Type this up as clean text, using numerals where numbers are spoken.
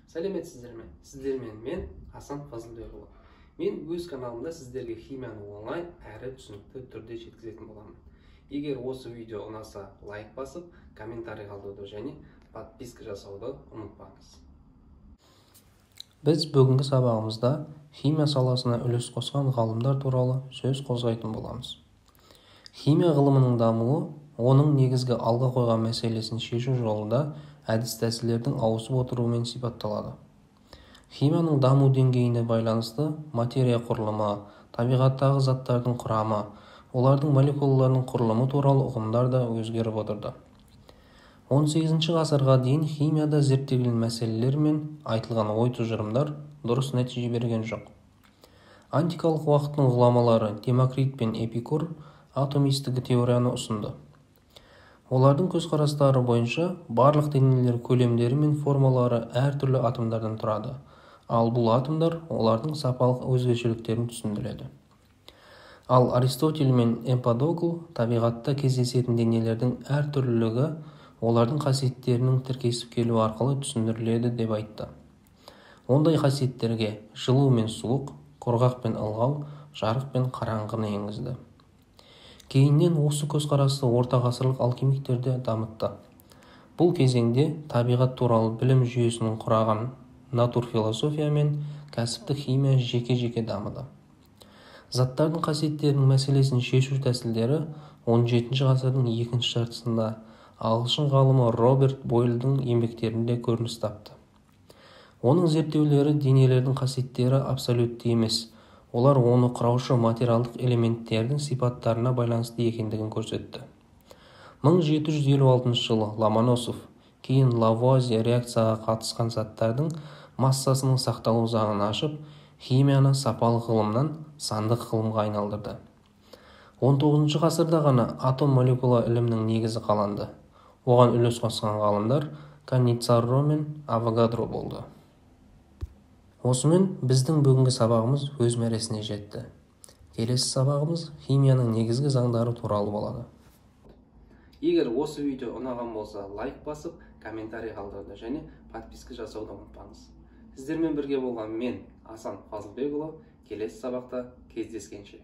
Сәлеметсіздер ме? Сіздермен мен, Асан Фазылбекұлы. Мен өз каналымда сіздерге химияны оңай әрі түсінікті түрде жеткізетін боламын. Егер осы видео ұнаса, лайк басып, комментарий қалдыруды және подписка жасауды ұмытпаңыз. Біз бүгінгі сабағымызда химия саласына үлес қосқан ғалымдар туралы сөз қозғайтын боламыз. Химия ғылымының дамуы оның негізгі алға қойған мәселесін шешу жолында әдіс-тәсілдердің ауысып отыруымен сипатталады. Химияның даму деңгейіне байланысты материя құрылымы, табиғаттағы заттардың құрамы, олардың молекулаларының құрылымы туралы ұғымдар да өзгеріп отырды. 18 ғасырға дейін химияда зерттелген мәселелер мен айтылған ой-тұжырымдар дұрыс нәтиже берген жоқ. Антикалық уақыттың ғұламалары Демокрит пен Эпикур атомистік теорияны ұсынды. Олардың көзқарастары бойынша барлық денелер көлемдері мен формалары әртүрлі атомдардан тұрады, ал бұл атомдар олардың сапалық өзгешеліктерін түсіндіреді. Ал Аристотель мен Эмпедокл табиғатта кездесетін денелердің әртүрлілігі олардың қасиеттерінің тіркесіп келуі арқылы түсіндіріледі деп айтты. Ондай қасиеттерге жылу мен суық, құрғақ пен ылғал, жарық пен қараңғыны енгізді. Кейіннен осы көзқарасты ортағасырлық алхимиктер де дамытты. Бұл кезеңде табиғат туралы білім жүйесінің құраған натурфилософия мен кәсіптік химия жеке-жеке дамыды. Заттардың қасиеттерінің мәселесін шешу тәсілдері 17 ғасырдың екінші жартысында ағылшын ғалымы Роберт Бойлдың еңбектерінде көрініс тапты. Оның зерттеулері денелердің қасиеттері абсолютті емес, олар оны құраушы материалдық элементтердің сипаттарына байланысты екендігін көрсетті. 1756 жылы Ломоносов, кейін Лавуазье реакцияға қатысқан заттардың массасының сақталу заңын ашып, химияны сапалық ғылымнан сандық ғылымға айналдырды. 19 ғасырда ғана атом молекула ілімінің негізі қаланды. Оған үлес қосқан ғалымдар Канниццаро мен Авогадро болды. Осымен біздің бүгінгі сабағымыз өз мәресіне жетті. Келесі сабағымыз химияның негізгі заңдары туралы болады. Егер осы видео ұнаған болса, лайк басып, комментарий қалдыруды және подписка жасауды ұмытпаңыз. Сіздермен бірге болған мен, Асан Фазылбекұлы, келесі сабақта кездескенше.